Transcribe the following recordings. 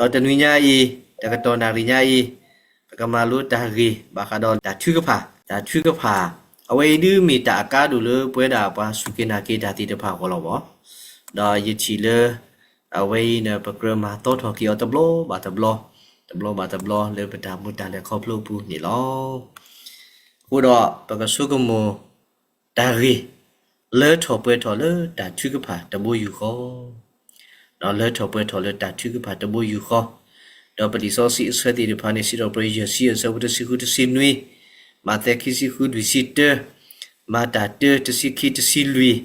ဒီးတနွံညါအံၤ, တကတီၢ်နၣ်ရံၣ်ညါအံၤ, ပကမၤလိတၢ်ဂ့ၢ်ဘၣ်ဃးဒီးတၢ်ထုကဖၣ်, တၢ်ထုကဖၣ်, အဝဲအံၤဒုးမ့ၢ်တၢ်အကါဒိၣ်လၢပဝဲဒၣ်ပှၤစူၢ်က့ၤနာ်က့ၤတၢ်သ့ၣ်တဖၣ်အဂီၢ်လီၤဘၣ်. ဒီးယထံၣ်လၢ အဝဲအံၤန့ၣ် ပကြၢးမၤသီထီၣ်က့ၤအီၤတဘျီဘၣ်တဘျီ, တဘျီဘၣ်တဘျီလၢပတၢ်မူတၢ်လဲၤခီဖျိအပူၤန့ၣ်လီၤ. အဃိဒီးပကဆိကမိၣ်တၢ်ဂ့ၢ် လၢထီၣ်ပှဲၤထီၣ်လၢတၢ်ထုကဖၣ်တဘိယူၢ်ဃီ, ဒီးလၢထီၣ်ပှဲၤထီၣ်လၢတၢ်ထုကဖၣ်တဘိယူၢ်ဃီ, ဒီးပလံာ်စီဆှံအဆၢသ့ၣ်တဖၣ်န့ၣ် စံးထီၣ်ပတြၢၤယဲၢ်ဆံယဲၢ် အဆၢဖိတဆံဃုတဆံနွံ, မးသဲခံဆံဃုလွံၢ်ဆံတၢ, မၤတၢ်တၢတဆံခံတဆံလွံၢ်,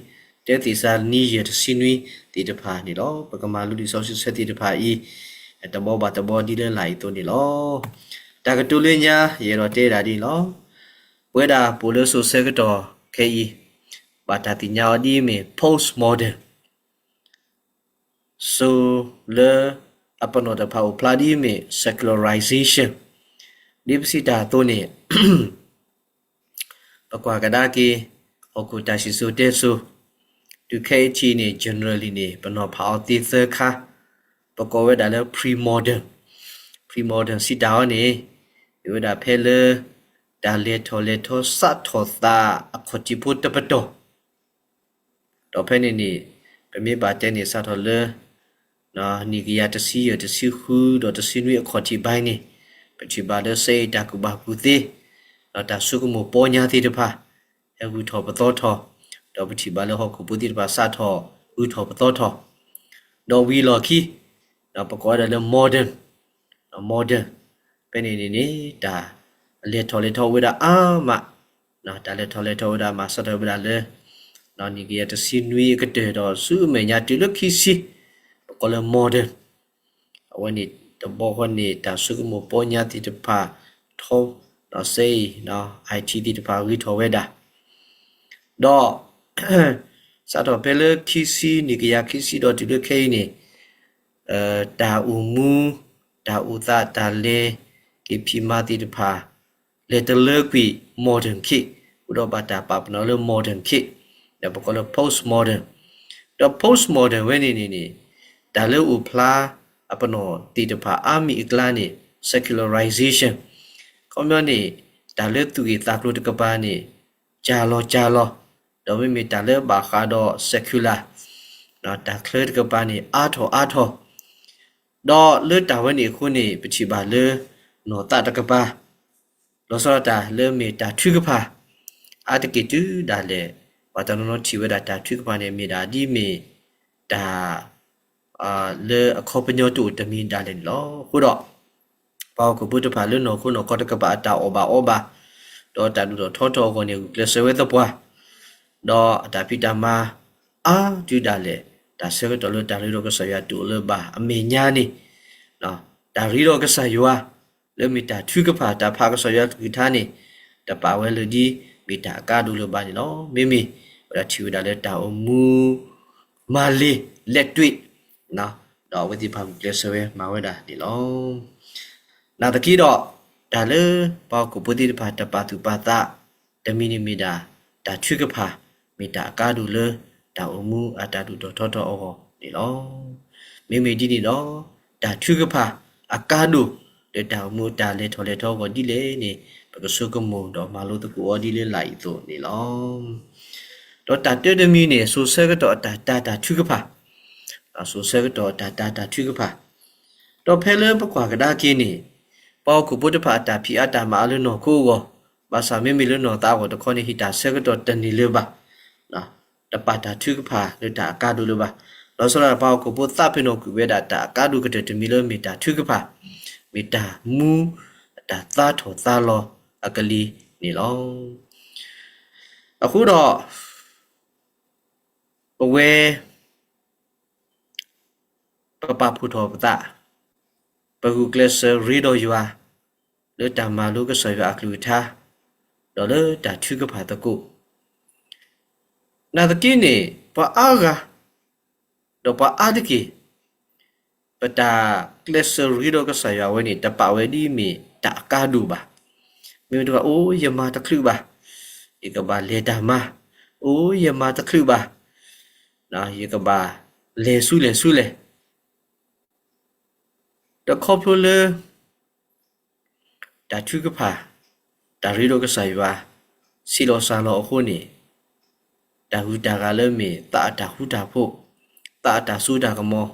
တၢသ့းစၤလနံယဲၢ်တဆံနွံသ့ၣ်တဖၣ်န့ၣ်လီၤ. ပကမၤလိလံာ်စီဆှံအဆၢသ့ၣ်တဖၣ်အံၤ တဘီဘၣ်တဘီဒ်လၢလာ်အံၤအသိးန့ၣ်လီၤ. တၢ်ကတိၤလၢညါ ယအဲၣ်ဒိးတဲဒၣ်ဒ်န့ၣ်လီၤ. ပဝဲဒၣ်ပအိၣ်လၢစိၤဆၢကတီၢ်ခဲအံၤ ဘၣ်တၢ်သ့ၣ်ညါအီၤဒ်အမ့ၢ် postmodern စိၤလၢအပနီၣ်တဖၣ်အိၣ်ဖျါဒ်အမ့ၢ် secularization ဒ်ပစံးတၢ်အသိးန့ၣ် ပကွၢ်ကဒါက့ၤ ဟီၣ်ခိၣ်တၢ်စံၣ်စိၤတဲစိၤ, တုၤခဲအံၤထံးန့ၣ် generally န့ၣ် ပနီၤဖးအီၤသ့သၢခါ, ပကိးဝဲဒၣ်လၢ pre-modern, pre-modern စံးတၢ်အီၤန့ၣ် မ့ၢ်ဝဲဒၣ်ဖဲလၢ တၢ်လဲၤထီၣ်လဲၤထီစးထီၣ်သးအခီၣ်ထံးဖိတပတီၢ် ဒီးဖဲန့ၣ်န့ၣ် ပမ့ၢ်ဘၣ်တဲန့ၣ် စးထီၣ်လၢ နံၣ်ကယၤတဆံယဲၢ် တဆံဃု ဒီးတဆံနွံအခီၣ်ထံးဘၣ်န့ၣ် ပထံၣ်ဘၣ်လၢစဲအံၤတၢ်ကူၣ်ဘၣ်ကူၣ်သ့ ဒီးတၢ်ဆိကမိၣ်ပီညါသ့ၣ်တဖၣ် ဟဲဂုၤထီၣ်ပသီထီၣ်, ဒီးပထံၣ်ဘၣ်လၢဟီၣ်ခိၣ်ဖိသ့ၣ်တဖၣ်စးထီၣ်ဂုၤထီၣ်ပသီထီၣ်, ဒီးဝံၤလီၢ်ခံ ပကိးဝဲဒၣ်လၢ modern, modern ဖဲန့ၣ်န့ၣ်န့ၣ် တၢ်လဲၤထီၣ်လဲၤထီဝဲဒၣ်အါမး, တၢ်လဲၤထီၣ်လဲၤထီဝဲဒၣ်မး စးထီၣ်ဝဲဒၣ်လၢ နံၣ်ကယၤတဆံနွံအကတၢၢ်ဒီးဆူအမဲာ်ညါတုၤလၢခံဆံ, ပကိးလၢ modern အဝဲန့ၣ်တဘျီဃီန့ၣ် တၢ်ဆိကမိၣ်ပီညါသ့ၣ်တဖၣ်ထီ, ဒီးစဲအံၤ IT သ့ၣ်တဖၣ်ဂုၤထီၣ်ဝဲဒၣ်, ဒီး စးထီၣ်ဖဲလၢခံဆံ နံၣ်ကယၤခံဆံဒီးတုၤလၢခဲအံၤန့ၣ် တၢ်အိၣ်မူ, တၢ်အိၣ်သး တၢ်လဲၤက့ၤဖံးမၤသ့ၣ်တဖၣ် လဲၤတလၢကွံာ် modern ခေတ်, အိၣ်ဒီးဘၣ်တၢ်ပာ်ပနီၣ်လၢ modern ခေတ်, ဒီးပကိးလၢ postmodern, ဒီး postmodern ဝဲန့ၣ်န့ၣ်န့ၣ် တၢ်လၢအိၣ်ဖျါအပနီၣ်သ့ၣ်တဖၣ်အါမံၤအကျါန့ၣ် secularization, ခီပညီန့ၣ် တၢ်လၢသူၣ်ဂ့ၢ်သးကျိၤတကပၤန့ၣ် ကၢ်လီၤကၢ်လီၤ, ဒီးမ့မ့ၢ်တၢ်လၢဘၣ်ဃးဒီး secular တၢ်ချၢတကပၤန့ၣ် အါထီၣ်အါထီၣ်, ဒီးလၢတၢ်ဝဲန့ၣ်အဃိန့ၣ် ပထံၣ်ဘၣ်လၢ နီၢ်သးတကပၤ လီၤဆီဒၣ်တၢ်လၢမ့ၢ်တၢ်ထုကဖၣ် အါတက့ၢ်တုၤဒၣ်လဲာ်, ပှၤတနီၤနီၤထံၣ်ဝဲဒၣ်တၢ်ထုကဖၣ်န့ၣ် မ့ၢ်ဒၣ်ဒ်မ့ၢ်တၢ် လၢအခီပညီတအိၣ်တမံၤဒၣ်လဲာ်န့ၣ်လီၤ. အဃိဒီး ပှၤဟီၣ်ခိၣ်ဖိတဖၣ်လၢနီၢ်ခိနီၢ်ခီတကပၤအတၢ်အီၣ်ဘၣ်အီဘၣ်, ဒီးတၢ်ဒိၣ်ထီၣ်ထီထီၣ်အဂီၢ်န့ၣ် ဂုာ်ကျဲးစၢးဝဲသပှၢ်, ဒီးအတၢ်ဖံးတၢ်မၤအါတုၤဒၣ်လဲာ်, တၢ်ဆၢကတီၢ်လၢတၢ်ရ့ဒီးကစၢ်ယွၤတအိၣ်လၢၤဘၣ်အမဲာ်ညါန့ၣ်, တၢ်ရ့ဒီးကစၢ်ယွၤ လၢမ့ၢ်တၢ်ထုကဖၣ် တၢ်ဖးကစၢ်ယွၤကလုၢ်ကထါန့ၣ် တပာ်ဝဲလၢဒ်မ့ၢ်တၢ်အကါဒိၣ်လၢၤဘၣ်န့ၣ်လီၤ. မ့မ့ၢ်ဝဲဒၣ်ထံၣ်ဝဲဒၣ်လၢတၢ်အိၣ်မူ မၤလ့ၤ လက်တွေ့ ဒီးအဝဲသ့ၣ်တဖၣ်ဂုာ်ကျဲးစၢးဝဲမၤဝဲဒၣ်န့ၣ်လီၤ. နာ်သက့ဒီး တၢ်လၢပှၤဟီၣ်ခိၣ်ဖိသ့ၣ်တဖၣ်တပာ်သူၣ်ပာ်သး တမံၤန့ၣ်မ့ၢ်ဒၣ် တၢ်ထုကဖၣ် မ့ၢ်တၢ်အကါဒိၣ်လၢ တၢ်အိၣ်မူအတၢ်ဒိၣ်ထီၣ်ထီထီၣ်အဂီၢ်န့ၣ်လီၤ. မ့မ့ၢ်ဒ်န့ၣ်ဒီး တၢ်ထုကဖၣ်အကါဒိၣ် လၢတၢ်အိၣ်မူတၢ်လဲၤထီၣ်လဲၤထီအဂီၢ်ဒ်လဲၣ်န့ၣ် ပကဆိကမိၣ်ဒီးမၤလိသကိးအီၤဒ်လၢလာ်အံၤအသိးန့ၣ်လီၤ. ဒီးတၢ်တၢတမံၤန့ၣ် စိၤဆၢကတီၢ်အတၢ်တာ်တၢ်ထုကဖၣ်, စိၤဆၢကတီၢ်အတၢ်တာ်တၢ်ထုကဖၣ်, ဒီးဖဲလၢပကွၢ်ကဒါက့ၤန့ၣ် ပှၤဟီၣ်ခိၣ်ဖိတဖၣ်အတၢ်ဖံးအါတၢ်မၤအါလၢနီၢ်ခိအဂီၢ်, ဘၣ်ဆၣ်မ့မ့ၢ်လၢနီၢ်သးအဂီၢ်တခီန့ၣ် ဟ့ၣ်တၢ်ဆၢကတီၢ်တန့ၢ်လၢၤဘၣ်. တပာ်တၢ်ထုကဖၣ်လၢတၢ်အကါဒိၣ်လၢၤဘၣ်. လီၤဆီဒၣ်တၢ် ပှၤဟီၣ်ခိၣ်ဖိသးပ့ၤနီၣ်ကွံာ်ဝဲဒၣ်တၢ်အကါဒိၣ်ကတၢၢ်တမံၤလၢမ့ၢ်တၢ်ထုကဖၣ်, မ့ၢ်တၢ်မူအတၢ်သါထီၣ်သါလီၤအကလံၤန့ၣ်လီၤ. အဃိဒီး ပဝဲ ပပာ်ဖှိၣ်ထီၣ်ပသး, ပဂုာ်ကျဲးစၢးရ့ဒီးယွၤ လၢတၢ်မၤလိကစၢ်ယွၤအကလုၢ်ကထါ, ဒီးလၢတၢ်ထုကဖၣ်သကိး, နာ်သက့န့ၣ် ပှၤအါဂၤ ဒီးပှၤအါတက့ၢ် ပတၢ်ကျဲးစၢးရ့ဒီးကစၢ်ယွၤဝဲန့ၣ် တပာ်ဝဲဒ်မ့ၢ်တၢ်အကါဒိၣ်ဘၣ်. မ့ၢ်တဂၤ အိၣ်ယမၤတချုးဘၣ်, ယကဘၣ်လဲၤတၢ်မၤ, အိၣ်ယမၤတချုးဘၣ်, ယကဘၣ်လဲၤဆူလဲၣ်ဆူလဲၣ် ဒီးခီဖျိလၢ တၢ်ထုကဖၣ်, တၢ်ရ့ဒီးကစၢ်ယွၤ ဆံးလီၤစှၤလီၤအဃိန့ၣ်, တၢ်ဂုၤတၢ်ဂၤလၢမ့ၢ်သးအတၢ်ဃူတၢ်ဖိး, သးအတၢ်စိတၢ်ကမီၤ,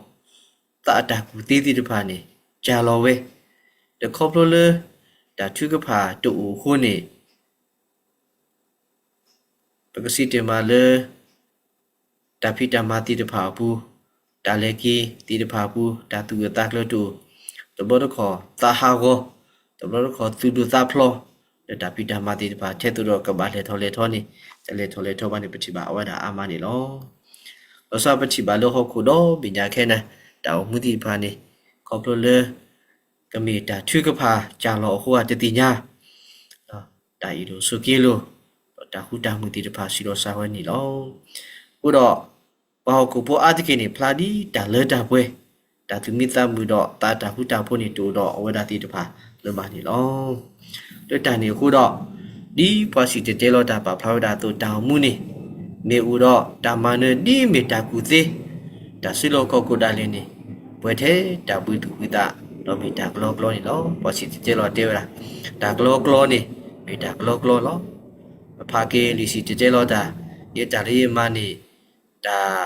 သးအတၢ်ကူၣ်သ့သ့ၣ်တဖၣ်န့ၣ် ကၢ်လီၤဝဲ, ဒီးခီဖျိလၢ တၢ်ထုကဖၣ်တအိၣ်အဃိန့ၣ် ပကစံးတ့ၢ်မးလၢ တၢ်ဖံးတၢ်မၤသ့ၣ်တဖၣ်အပူၤ, တၢ်လဲၤက့ၤသ့ၣ်တဖၣ်အပူၤ, တၢ်သူၣ်အုးသးကျၢၤတအိၣ်, တဘျီတခီၣ်သးဟးဂီၤ, တဘျီတခီၣ်သူၣ်ဒိၣ်သးဖျိး, ဒီးတၢ်ဖံးတၢ်မၤသ့ၣ်တဖၣ် ထဲသိးဒီးကဘၣ်လဲၤထီၣ်လဲၤထီန့ၣ်, တလဲၤထီၣ်လဲၤထီဘၣ်န့ၣ် ပထံၣ်ဘၣ်အဝဲဒၣ်အါမးန့ၣ်လီၤ. လီၤဆီပထံၣ်ဘၣ်လၢဟီၣ်ခိၣ်ဒီဘ့ၣ်ညါခဲအံၤန့ၣ် တၢ်အိၣ်မူသ့ၣ်တဖၣ်န့ၣ် ခီဖျိလၢ ကမ့ၢ်တၢ်ထုကဖၣ်ကၢ်လီၤအဃိ တသ့ၣ်ညါ တၢ်အ့ၣ်လိာ်ဆိးက့လိာ်, ဒီးတၢ်ဃူတၢ်မုာ်သ့ၣ်တဖၣ် ဆံးလီၤစှၤဝဲန့ၣ်လီၤ. အဃိဒီး ပှၤဟီၣ်ခိၣ်ဖိအါတက့ၢ်န့ၣ် ဖျါဒ်တၢ်လၢတၢ်ပှဲၤ, တၢ်သူၣ်မံသးမုာ်ဒီးသးတၢ်ဃူတၢ်ဖိးန့ၣ် တအိၣ်ဒီးအဝဲဒၣ်သ့ၣ်တဖၣ်လၢၤဘၣ်န့ၣ်လီၤ. လၢတၢ်န့ၣ်အဃိဒီး ဒ်ပှၤစံၣ်တဲၤတဲလီၤတၢ်ပာ်ဖျါဝဲဒၣ်အသိး တၢ်အိၣ်မူန့ၣ် မ့ၢ်အိၣ်ဒီးတၢ်မၤနၢၤဒ်မ့ၢ်တၢ်ကူၣ်သ့, တၢ်စုလီၢ်ခီၣ်ခိၣ်ဒၣ်လဲာ်န့ၣ် ပှဲၤထဲတၢ်ဘှံးသူၣ်ဘှံးသး ဒီးမ့ၢ်တၢ်ကလီကလီန့ၣ်လီၤ. ပှၤစံၣ်တဲၤတဲလီၤတဲဝဲဒၣ် တၢ်ကလီကလီန့ၣ် မ့ၢ်တၢ်ကလီကလီလီၤ. ပဖးက့ၤလံာ်စံၣ်တဲၤတဲလီၤတၢ် ယတၢ်လၢယမၤန့ၣ် တၢ်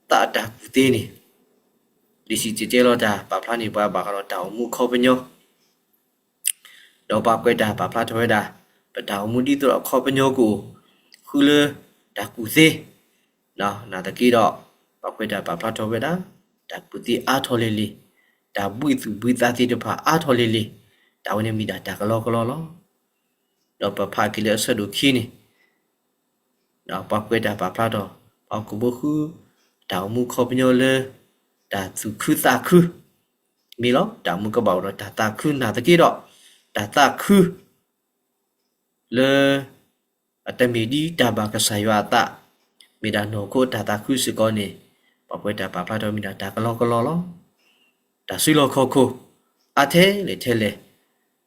သးအတၢ်ကူၣ်သ့န့ၣ် လံာ်စံၣ်တဲၤတဲလီၤတၢ် ပာ်ဖျါန့ၢ်ပှၤဘၣ်ဃးဒီးတၢ်အိၣ်မူအခီပညီ ဒီးပှၤကွဲးတၢ်ပာ်ဖျါထီၣ်ဝဲဒၣ် ပတၢ်အိၣ်မူဒ်သိးဒီးအခီပညီကအိၣ် ဃုလၢတၢ်ကူၣ်သ့, နာ်သက့ဒီး ပှၤကွဲးတၢ်ပာ်ဖျါထီၣ်ဝဲဒၣ် တၢ်ကူၣ်သ့အါထီၣ်လံၤလံၤ, တၢ်ဘှံးသူၣ်ဘှံးသးသ့ၣ်တဖၣ်အါထီၣ်လံၤလံၤ, တၢ်ဝဲန့ၣ်မ့ၢ်ဒၣ်တၢ်ကလီကလီလီၤ. ဒီးပဖးက့ၤလၢအဆၢဒိၣ်ခံန့ၣ် ပှၤကွဲးတၢ်ပာ်ဖျါထီၣ် ပှၤဟီၣ်ခိၣ်ဖိဃု တၢ်အိၣ်မူခီပညီလၢ တၢ်သူၣ်ခုသးခု မ့ၢ်လီၤ. တၢ်အိၣ်မူကဘၣ်အိၣ်ဒီးတၢ်သးခုနာ်သက့ဒီး တၢ်သးခု လၢ အတမ့ၢ်ဒ်တၢ်ဘၣ်ကစၢ်ယွၤအသး, မ့ၢ်ဒၣ်နီၢ်ခိအတၢ်သးခုစ့ၢ်ကီးန့ၣ် ပှၤကွဲးတၢ်ပာ်ဖျါထီၣ်မ့ၢ်ဒၣ်တၢ်ကလီကလီလီၤ. တၢ်စုလီၢ်ခီၣ်ခိၣ် အါထဲလဲၣ်ထဲလဲၣ်,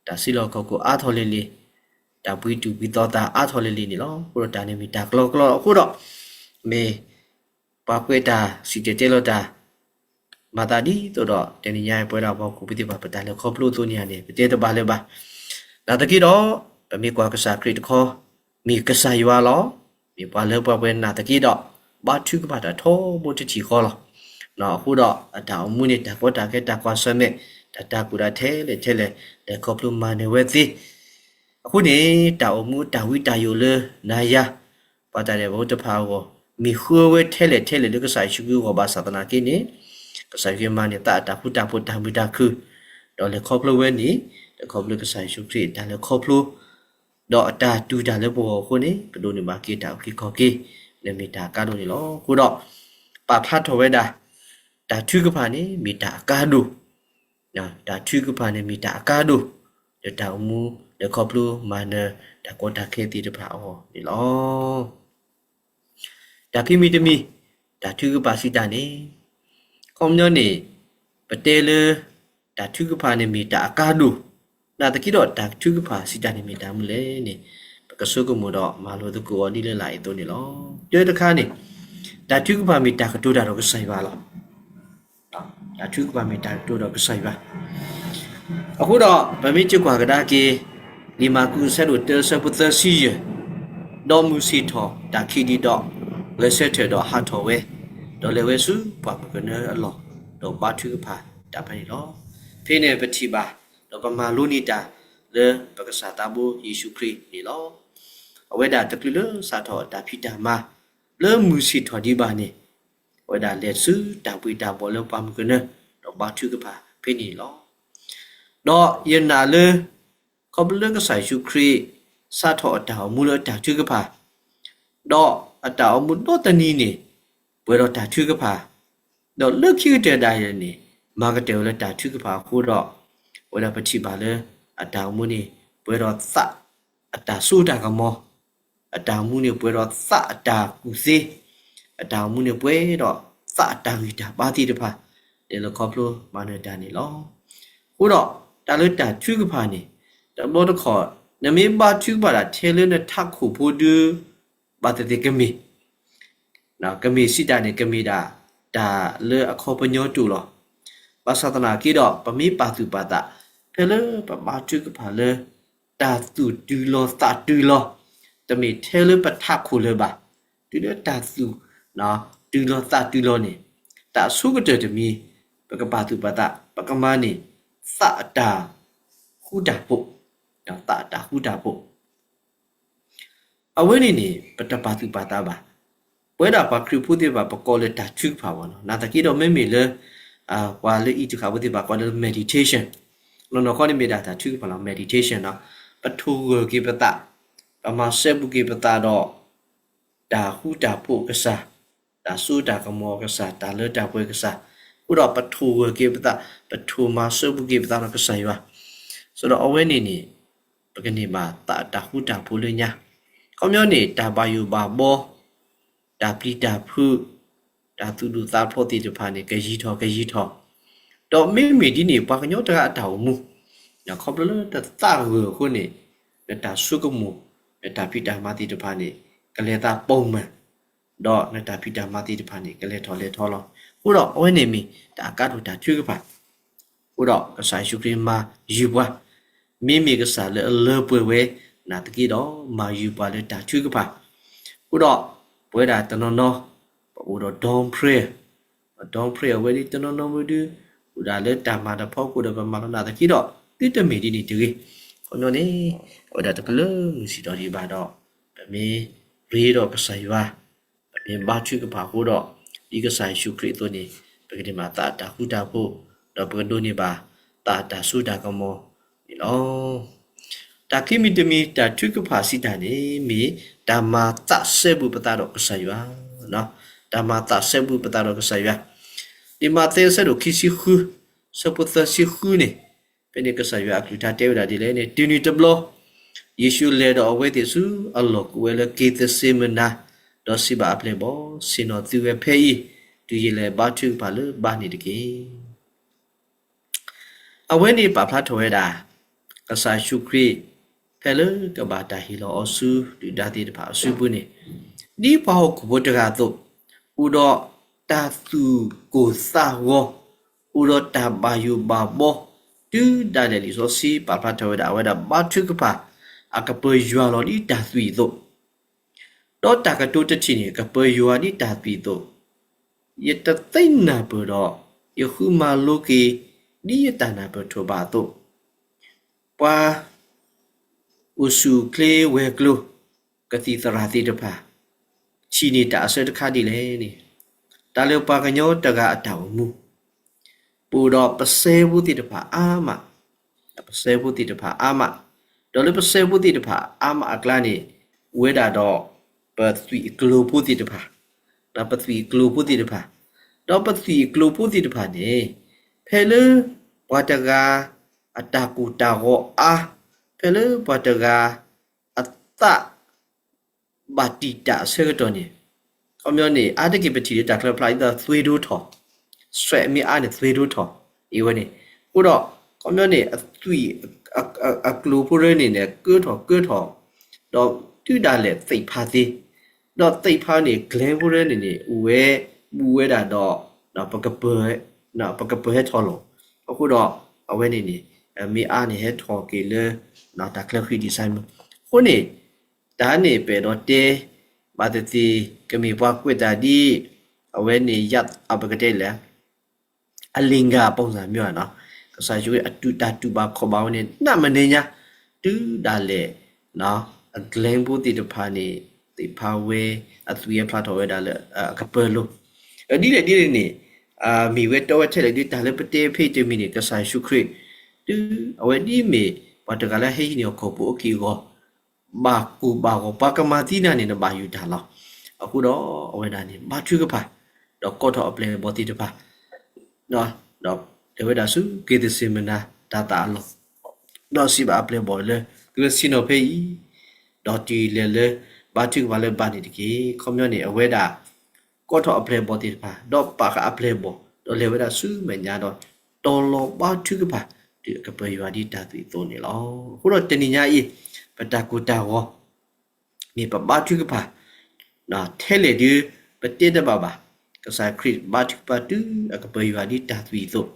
တၢ်စုလီၢ်ခီၣ်ခိၣ်အါထီၣ်လံၤလံၤ, တၢ်ဘှံးသူၣ်ဘှံးသးအါထီၣ်လံၤလံၤန့ၣ်လီၤ. အဃိဒီးတၢ်န့ၣ်မ့ၢ်တၢ်ကလီကလီလီၤ. အဃိဒီး မ့ၢ် ပှၤကွဲးတၢ်စံၣ်တဲၤတဲလီၤတၢ် မၤသးဒ်သိးဒီး တနံၤညါပဝဲဒၣ်ပှၤဟီၣ်ခိၣ်ဖိသ့ၣ်တဖၣ် ပတၢ်လဲၤခီဖျိအသိးန့ၣ်န့ၣ် ပတဲတဘၣ်လၢၤဘၣ်. နာ်သက့ဒီး ပမ့ၢ်ကွၢ်ကစၢ်ခရံာ်တခီ မ့ၢ်ကစၢ်ယွၤလီၤ. မ့ၢ်ပှၤလၢပှဲၤပှဲၤနာ်သက့ဒီး ဘါထုကဖၣ်တၢ်ထီဘိတထံၣ်ဃီလီၤ. အဃိဒီး အတၢ်အိၣ်မူန့ၣ် တၢ်ကီတၢ်ခဲ တၢ်ကွၢ်ဆၢၣ်မဲာ် တၢ်တၤကျိၣ်ဒၣ်ထဲလဲၣ်ထဲလဲၣ် လဲၤခီဖျိမၤနၢၤဝဲသ့ အဃိန့ၣ် တၢ်အိၣ်မူတၢ်ဝံတၢ်ယိာ်လၢနၤယၤ ပှၤတၢ်ဒဲးဘးဖိတဖၣ်အဂီၢ် မ့ၢ်ဃုဝဲထဲလဲၣ်ထဲလဲၣ်လၢကစၢ်ယ့ၣ်ၡူးခရံာ်အဂီၢ်ဘၣ်ဆၣ်သနာ်က့န့ၣ် ကစၢ်ယ့ၣ်ၡူးခရံာ်မၤန့ၢ်သးအတၢ်ဃူတၢ်ဖိး တၢ်မုာ်တၢ်ခုၣ် ဒီးလဲၤခီဖျိဝဲန့ၣ် လဲၤခီဖျိကစၢ်ယ့ၣ်ၡူးခရံာ်အတၢ်လဲၤခီဖျိ ဒီးအတၢ်တူၢ်တၢ်လၢပဂီၢ်အဃိန့ၣ် ပဒိးန့ၢ်ဘၣ်က့ၤတၢ်အုၣ်က့ၤခီၣ်က့ၤ လၢမ့ၢ်တၢ်အကါဒိၣ်န့ၣ်လီၤ. အဃိဒီး ပာ်ဖျါထီၣ်ဝဲဒၣ် တၢ်ထုကဖၣ်န့ၣ်မ့ၢ်တၢ်အကါဒိၣ် တၢ်ထုကဖၣ်န့ၣ်မ့ၢ်တၢ်အကါဒိၣ် လၢတၢ်အိၣ်မူလဲၤခီဖျိမၤနၢၤ တၢ်ကီတၢ်ခဲသ့ၣ်တဖၣ်အဂီၢ်န့ၣ်လီၤ. တၢ်ခံမံၤတမံၤ တၢ်ထုကဖၣ်စံးတၢ်န့ၣ် ခီပညီန့ၣ် ပတဲလၢ တၢ်ထုကဖၣ်န့ၣ်မ့ၢ်တၢ်အကါဒိၣ် နာ်သက့ဒီးတၢ်ထုကဖၣ်စံးတၢ်န့ၣ်မ့ၢ်တၢ်မနုၤလဲၣ်န့ၣ် ပကဆိကမိၣ်ဒီးမၤလိသကိးအီၤဒ်လၢလာ်အံၤအသိးန့ၣ်လီၤ. တၢတခါန့ၣ် တၢ်ထုကဖၣ်မ့ၢ်တၢ်ကတိၤတၢ်ဒီးကစၢ်ယွၤလီၤ. တၢ်ထုကဖၣ်မ့ၢ်တၢ်ကတိၤဒီးကစၢ်ယွၤ အဃိဒီး ပမ့ၢ်စံးကွၢ်ကဒါက့ၤ လံာ်မၢ်ကူးအဆၢဒိၣ်တၢ အဆၢဖိသၢဆံယဲၢ်, ဒီးမုၢ်ဆ့ၣ်ထီၣ်တၢ်ခံးဒံးဒီး ဂဲၤဆၢထၢၣ်ဒီးဟးထီၣ်ဝဲ, ဒီးလဲၤဝဲဆူပှၢ်မုၢ်ကနၢအလီၢ်, ဒီးဘါထုကဖၣ်တၢ်ဖဲန့ၣ်လီၤ. ဖဲန့ၣ်ပထံၣ်ဘၣ် ဒီးပမၤလိန့ၢ်တၢ်လၢပကစၢ်သးဘိယ့ၣ်ၡူးခရံာ်န့ၣ်လီၤ. အဝဲဒၣ်တချုးလၢစးထီၣ်အတၢ်ဖံးတၢ်မၤ လၢမုၢ်ဆ့ၣ်ထီၣ်ဒံးဘၣ်န့ၣ် အဝဲဒၣ်လဲၤဆူတၢ်ဘှံးတၢ်ဘှီးလၢပှၢ်မုၢ်ကနၢ ဒီးဘါထုကဖၣ်ဖဲန့ၣ်လီၤ. ဒီးယနာ်လၢ ခီဖျိလၢကစၢ်ယ့ၣ်ၡူးခရံာ် စးထီၣ်အတၢ်အိၣ်မူလၢအတၢ်ထုကဖၣ်, ဒီးအတၢ်အိၣ်မူဒီတနံၤန့ၣ် ပှဲၤဒီးတၢ်ထုကဖၣ်, ဒီးလၢခံကတၢၢ်ဒၣ်လဲာ်န့ၣ် မၤကတၢၢ်ဝဲလၢတၢ်ထုကဖၣ်အဃိဒီး အဝဲဒၣ်ပထံၣ်ဘၣ်လၢ အတၢ်အိၣ်မူန့ၣ် ပှဲၤဒီးသးအတၢ်စိတၢ်ကမီၤ, အတၢ်အိၣ်မူန့ၣ်ပှဲၤဒီးသးအတၢ်ကူၣ်သ့, အတၢ်အိၣ်မူန့ၣ်ပှဲၤဒီးသးအတၢ်ဂံၢ်တၢ်ဘါသ့ၣ်တဖၣ် လဲၤလၢခီဖျိမၤနၢၤတၢ်န့ၣ်လီၤ. အဃိဒီး တၢ်လၢတၢ်ထုကဖၣ်န့ၣ် တဘျီတခီၣ် နမ့ၢ်ဘါထုကဖၣ်ဒၣ်ထဲလၢနထးခိၣ်ဖိဒု ဘၣ်သ့ၣ်သ့ၣ်ကမ့ၢ် ကမ့ၢ်စံးတၢ်န့ၣ် ကမ့ၢ်ဒၣ်တၢ်လၢအခီပညီတအိၣ်လီၤ. ဘၣ်ဆၣ်သနာ်က့ဒီး ပမ့ၢ်ပာ်သူၣ်ပာ်သး ဖဲလၢပဘါထုကဖၣ်လၢ တၢ်သူၣ်တုၤလီၤသးတုၤလီၤ, တမ့ၢ်ထဲလၢပထးခိၣ်လၢၤဘၣ်, တုၤလၢတၢ်သူၣ် တုၤလီၤသးတုၤလီၤန့ၣ်, တၢ်အဆိကတၢၢ်တမံၤ ပကပာ်သူၣ်ပာ်သး ပကမၤန့ၢ် သးအတၢ်ဃူတၢ်ဖိး, သးအတၢ်ဃူတၢ်ဖိး အဝဲန့ၣ်န့ၣ် ပတပာ်သူၣ်ပာ်သးဘၣ်. ပဝဲဒၣ်ပှၤခရံာ်ဖိသ့ၣ်တဖၣ် ပကိးလၢတၢ်ထုကဖၣ်ဘၣ်နီၤ. နာ်သက့ဒီးမ့မ့ၢ်လၢ ပှၤလၢအံၤတဃာ်ဖိသ့ၣ်တဖၣ် ကိးလၢ meditation, နီၢ်နီၢ်ခီန့ၣ်မ့ၢ်ဒၣ်တၢ်ထုကဖၣ်လီၤ meditation နီၤ. ပထိၣ်ဂၢၢ်က့ၤပသး, ပမၤစၢၤဘူးက့ၤပသးဒီး တၢ်ဃူတၢ်ဖိးကစၢ်, တၢ်စိတၢ်ကမီၤကစၢ်, တၢ်လၢတၢ်ပှဲၤကစၢ်, အဃိဒီးပထိၣ်ဂၢၢ်က့ၤပသး, ပထိၣ်မၤစၢၤဘူးက့ၤပသးဒီးကစၢ်ယွၤ, ဆိုတော့ အဝဲန့ၣ်န့ၣ် ပကန့ၢ်ဘၣ်သးတၢ်ဃူတၢ်ဖိးလၢညါ, ခီပညီန့ၣ် တၢ်ဘၣ်ယိၣ်ဘၣ်ဘီ, တၢ်ပျံၤတၢ်ဖုး, တၢ်သူၣ်ဒူသးဖျိးသ့ၣ်တဖၣ်န့ၣ် ကယံၤထီၣ်ကယံၤထီၣ်, ဒီးမ့မ့ၢ်ဒ်န့ၣ် ပှၤကညီတဂၤအတၢ်အိၣ်မူ, ခီဖျိလၢနသးဂၢၢ်အဃိန့ၣ်, နတၢ်ဆိကမိၣ်, နတၢ်ဖံးတၢ်မၤသ့ၣ်တဖၣ်န့ၣ် ကလဲၤသးပိာ်မုၣ်, ဒီးနတၢ်ဖံးတၢ်မၤသ့ၣ်တဖၣ်န့ၣ် ကလဲၤထီၣ်လဲၤထီလီၤ. အဃိဒီးအဝဲန့ၣ်မ့ၢ်တၢ်အကါဒိၣ်တၢ်ထုကဖၣ်, အဃိဒီးကစၢ်ယ့ၣ်ၡူးခရံာ်မၤယုၤပှၤ, မ့မ့ၢ်ကစၢ်လၢအလၢပှဲၤဝဲ, နာ်သက့ဒီးမၤယုၤပှၤလၢတၢ်ထုကဖၣ်, အဃိဒီး ပဝဲဒၣ်တနီၤနီၤ, ပအိၣ်ဒီး dawn prayer, dawn prayer အဝဲဒၣ်တနီၤနီၤဝဲဒၣ်, အိၣ်ဒၣ်လၢတၢ်မၤတဖီခိၣ်ဒီးပမၤလီၤနာ်သက့ဒီး, သုတမ့ၢ်ဒ်န့ၣ်တဂ့ၤ, ခီပညီန့ၣ်, အဝဲဒၣ်တကလုာ်မုၢ်ဆံးဒီးဒံးဘၣ်ဒီး, ပမ့ၢ်ရ့ဒီးကစၢ်ယွၤ, ပမ့ၢ်ဘါထုကဖၣ်အဃိဒီး, ဒ်ကစၢ်ယ့ၣ်ၡူးခရံာ်အသိးန့ၣ်, ပကန့ၢ်ဘၣ်သးအတၢ်ဃူတၢ်ဖိး, ဒီးပကဒိးန့ၢ်ဘၣ်သးအတၢ်စိတၢ်ကမီၤန့ၣ်လီၤ. တၢ်ခံမံၤတမံၤ တၢ်ထုကဖၣ်စံးတၢ်န့ၣ် မ့ၢ်တၢ်မၤသးစဲဘူးပသးဒီးကစၢ်ယွၤ, တၢ်မၤသးစဲဘူးပသးဒီးကစၢ်ယွၤ, လံာ်မးသဲအဆၢဒိၣ်ခံဆံဃု, ဆၢဖိသၢဆံဃုန့ၣ်, ဖဲန့ၣ်ကစၢ်ယွၤအကလုၢ်ကထါတဲဝဲဒၣ်ဒ်လဲၣ်န့ၣ်, တုၤနုၤတဘျီ, ယ့ၣ်ၡူးလဲၤဒီးအဝဲသ့ၣ်ဆူအလီၢ်ကိးဝဲလၢက့းသ့မနၤ, ဒီးစံးဘၣ်အပျဲၢ်အဘီၣ်, ဆ့ၣ်နီၤသုဝဲဖဲအံၤ, တုၤယလဲၤဘါထုကဖၣ်လၢဘါန့ၣ်တက့ၢ်. အဝဲန့ၣ်ပာ်ဖျါထီၣ်ဝဲဒၣ် ကစၢ်ယ့ၣ်ၡူးခရံာ် ဖဲလၢကဘၣ်တၢ်ဟ့ၣ်လီၤအီၤဆူဒုၣ်ဒါသ့ၣ်တဖၣ်အစုပူၤန့ၣ်, ဒ်ပှၤဟီၣ်ခိၣ်ဖိတဂၤအသိး, အိၣ်ဒီးတၢ်သူၣ်ကိၢ်သးဂီၤ, အိၣ်ဒီးတၢ်ဘၣ်ယိၣ်ဘၣ်ဘီ, တုၤဒၣ်လဲာ်လံာ်စီဆှံပာ်ဖျါထီၣ်ဝဲဒၣ် အဝဲဒၣ်ဘါထုကဖၣ် အကပၢၤယွၤလီၤဒ်တၢ်သွံၣ်အသိး, ဒီးတၢ်ကတိၤတထံၣ်န့ၣ် ကပၢၤယွၤဒ်တၢ်သွံၣ်အသိး, ယတသ့နၢ်ပၢၢ်ဒီး ယဃုမၤလိက့ၤ ဒ်ယတၢ်နၢ်ပၢၢ်ထိးဘၣ်အသိး, ပှၤအိၣ်ဆူၣ်အိၣ်ချ့ဝဲၤကျိၤ ကသံၣ်သရၣ်သ့ၣ်တဖၣ် ထံၣ်န့ၢ်တၢ်အဆၢတခါဒ်လဲၣ်န့ၣ်, တၢ်လၢပှၤကညီတဂၤအတၢ်အိၣ်မူ ပအိၣ်ဒီးပစဲဖိသ့ၣ်တဖၣ်အါမး, ပစဲဖိသ့ၣ်တဖၣ်အါမး, ဒီးလၢပစဲဖိသ့ၣ်တဖၣ်အါမးအကျါန့ၣ်, အိၣ်ဝဲဒၣ်ဒီးပသွံၣ်အကျိၤဖိသ့ၣ်တဖၣ်, ဒီးပသွံၣ်အကျိၤဖိသ့ၣ်တဖၣ်, ဒီးပသွံၣ်အကျိၤဖိသ့ၣ်တဖၣ်န့ၣ်, ဖဲလၢပှၤတဂၤအတၢ်ကိၢ်တၢ်ဂီၤအါ, ဖဲလၢပှၤတဂၤအသး ဘၣ်တံာ်တာ်အဆၢကတီၢ်န့ၣ်, ခီပညီန့ၣ် အါတက့ၢ်ပထံၣ်လၢတၢ်ချၢဖျါဒ်သိးသွေးတိုးထီၣ်, သွဲၣ်မ့ၢ်အါန့ၣ် သွေးတိုးထီၣ်, အဝဲန့ၣ်, အဃိဒီး ခီပညီန့ၣ် အသွံၣ်အကျိၤဖိရၢန့ၣ်န့ၣ် ကၢထီၣ်ကၢထီၣ်, ဒီးတုၤဒၣ်လဲာ်သ့ၣ်ဖးသ့, ဒီးသ့ၣ်ဖးန့ၣ် ကလဲဖိရၢန့ၣ်န့ၣ် အိၣ်ဝဲဘူးဝဲဒၣ်ဒီး ပကပၢၤဟဲထီၣ်လီၤ. အဃိဒီး အဝဲန့ၣ်န့ၣ် မ့ၢ်အါန့ၣ်ဟဲထီၣ်က့ၤလၢ တၢ်ချၢဃံဒံးစဲမး, အဃိန့ၣ် တၢ်န့ၣ်ပအဲၣ်ဒိးတဲ ဘၣ်သ့ၣ်သ့ၣ် ကမ့ၢ်ပှၤကွဲးတၢ်ဒ် အဝဲန့ၣ်ယၤ အပကတဲလဲၣ် အလ့ၣ်ဂၤအပိၣ်စၢ်မ့ၢ်ဧါနီၤ, ကစၢ်ယ့ၣ်ၡူးခရံာ်အတၢ်တူၢ်ဘၣ်ခီၣ်ဘၣ်ဝဲန့ၣ် နးမ့ၢ်နံၤညါ တုၤဒၣ်လဲာ် အကလဲဖိသ့ၣ်တဖၣ်န့ၣ် သ့ၣ်ဖးဝဲ အသွံၣ်ဟဲဖျါထီၣ်ဝဲဒၣ်လၢအကပၢၤလိၤ, ဒ်လဲၣ်ဒ်လဲၣ်န့ၣ် မ့ၢ်ဝဲတီဝဲထဲလဲၣ်ဒ်တၢ်လၢပတဲဖဲအံၤတမံၤန့ၣ် ကစၢ်ယ့ၣ်ၡူးခရံာ် တုၤအဝဲဒ်မ့ၢ် ပှၤတဂၤလၢဟဲဟံးန့ၢ်ဟီၣ်ခိၣ်ဖိအက့ၢ်အဂီၤ ဘၣ်ကိၢ်ဘၣ်ဂီၤ ပှၤကမၤသံနၤန့ၣ် နဘၣ်ယုၢ်တၢ်လီၤ. အဃိဒီးအဝဲဒၣ်န့ၣ် ဘါထုကဖၣ် ဒီးကိးထီၣ်အပျဲၢ်အဘီၣ်သ့ၣ်တဖၣ် ဒီးလဲၤဝဲဒၣ်ဆူက့းသ့မနၤတၤသၣ်အလီၢ်, ဒီးစံးဘၣ်အပျဲၢ်အဘီၣ်လၢ သုဝဲဆ့ၣ်နီၤဖဲအံၤ, ဒီးတုၤလဲၤလၢ ဘါထုကဖၣ်လၢဘါန့ၣ်တက့ၢ်. ခီပညီန့ၣ် အဝဲဒၣ် ကိးထီၣ်အပျဲၢ်အဘီၣ်သ့ၣ်တဖၣ် ဒီးပာ်ဃာ်အပျဲၢ်အဘီၣ် ဒီးလဲၤဝဲဒၣ်ဆူမဲာ်ညါဒီး တီၤလီၤဘါထုကဖၣ် တုၤအကပၢၤယွၤဒ်တၢ်သွံၣ်အသိးန့ၣ်လီၤ. အဃိဒီးတနံၤညါအံၤ ပတၢ်ကိၢ်တၢ်ဂီၤ မ့ၢ်ပဘါထုကဖၣ် ထဲလဲၣ်ဒု ပတဲတဘၣ်ဘၣ်. ကစၢ်ခရံာ်ဘါထုကဖၣ်တုၤအကပၢၤယွၤဒ်တၢ်သွံၣ်အသိး,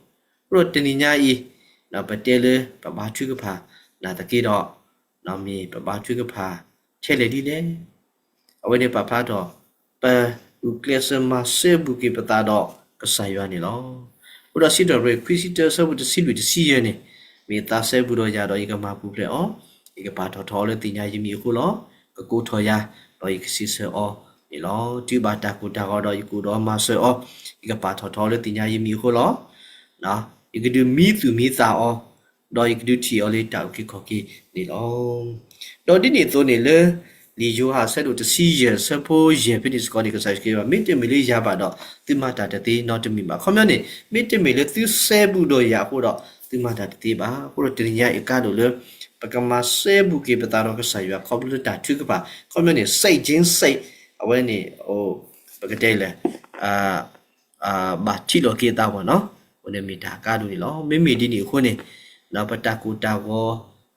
အဃိဒီးတနံၤညါအံၤ ပတဲလၢပဘါထုကဖၣ် နာ်သက့ဒီး မ့ၢ်ပဘါထုကဖၣ်ထဲလဲၣ်ဒ်လဲၣ်. အဝဲန့ၣ်ပာ်ဖျါထီၣ် ပဂုာ်ကျဲးစၢးမၤစဲဘူးက့ၤပသးဒီးကစၢ်ယွၤန့ၣ်လီၤ. အဃိဒီးစံးထီၣ်ပတြၢၤ ခွံဆံတၢ အဆၢဖိတဆံလွံၢ်တဆံယဲၢ်န့ၣ်, မ့ၢ်သးစဲဘူးဒီးယၤဒီးယကမၤပူၤဖျဲးအီၤ, ယကပာ်ထီၣ်ထီအီၤလၢသ့ၣ်ညါယမံၤအဃိလီၤ. ကကိးထီၣ်ယၤ ဒီးယကစံးဆၢအီၤန့ၣ်လီၤ. တုၤဘၣ်တၢ်ကိၢ်တၢ်ဂီၤဒီးယကအိၣ်ဒီးမၤစၢၤအီၤ, ယကပာ်ထီၣ်ထီအီၤလၢသ့ၣ်ညါယမံၤအဃိလီၤ. ယကဒုးမံသူၣ်မံသးအီၤ, ဒီးယကဒုးထံၣ်အီၤလၢတၢ်အုၣ်က့ၤခီၣ်က့ၤန့ၣ်လီၤ. ဒီးဒ်န့ၣ်အသိးန့ၣ်လၢ လံာ်ယိၤဟၣ်အဆၢဒိၣ်တဆံယဲၢ် အဆၢဖိယဲၢ်ဖဲန့ၣ်စ့ၢ်ကီးန့ၣ် ကစၢ်ယွၤစံးဘၣ် မ့တမ့ၢ်လၢယၤဘၣ်ဒီး သုမၤတၢ်တသ့နီတမံၤဘၣ်. ခီပညီန့ၣ် မ့တမ့ၢ်လၢသုစဲဘူးဒီးယၤအဃိဒီး သုမၤတၢ်တသ့ဘၣ်. အဃိဒီးတနံၤညါအံၤအကါဒိၣ်လၢ ပကမၤစဲဘူးက့ၤပသးဒီးကစၢ်ယွၤ ခီဖျိလၢတၢ်ထုကဖၣ် ခီပညီန့ၣ် စဲးကၠ့စဲး အဝဲန့ၣ် ပကတဲလဲၣ် ဘၣ်ထံၣ်လီၤက့ၤအသးဘၣ်နီၤ. အဝဲန့ၣ်မ့ၢ်တၢ်အကါဒိၣ်န့ၣ်လီၤ. မ့မ့ၢ်ဒ်န့ၣ်အဃိန့ၣ် ပတၢ်ကိၢ်တၢ်ဂီၤ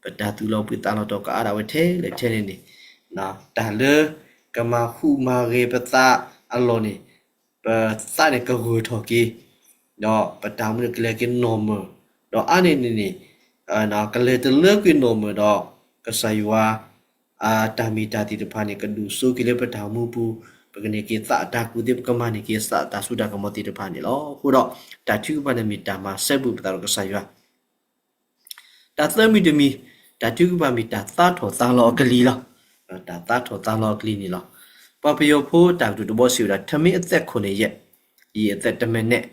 ပတၢ်သူၣ်လီၤဘှံးသးလီၤတီၤကအါဒၣ်ဝဲထဲလဲၣ်ထဲန့ၣ်န့ၣ် တၢ်လၢကမၤဃူမၤဂဲၤပသးအလီၢ်န့ၣ် ပသးန့ၣ်ကဂၢၢ်ထီၣ်က့ၤ ဒီးပတၢ်မူန့ၣ်ကလဲၤက့ၤနီၢ်မၢၢ်, ဒီးအါန့ၢ်န့ၣ်န့ၣ် ကလဲၤတလၢကွံာ်နီၢ်မၢၢ်ဒီး ကစၢ်ယွၤ တၢ်မ့ၢ်တၢ်သ့ၣ်တဖၣ်န့ၣ် ကဒိၣ်စိက့ၤလၢပတၢ်မူပူၤ, ပကန့ၢ်က့ၤသးအတၢ်ကူၣ်သ့ ပကမၤန့ၢ်က့ၤသးအတၢ်စိတၢ်ကမီၤသ့ၣ်တဖၣ်န့ၣ်လီၤ. အဃိဒီး တၢ်ထုကဖၣ်န့ၣ်မ့ၢ်တၢ်မၤစဲဘူးပသးဒီးကစၢ်ယွၤ တၢ်သၢမံၤတမံၤ, တၢ်ထုကဖၣ်မ့ၢ်တၢ်သါထီၣ်သါလီၤအကလံၤလီၤ. တၢ်သါထီၣ်သါလီၤအကလံၤန့ၣ်လီၤ. ပှၤပယီၤဖိတၢ်ကတိၤတဘီစံးဝဲဒၣ် ထမင်းအသက်ခုနှစ်ရက်, ရေအသက်တစ်မိနစ်,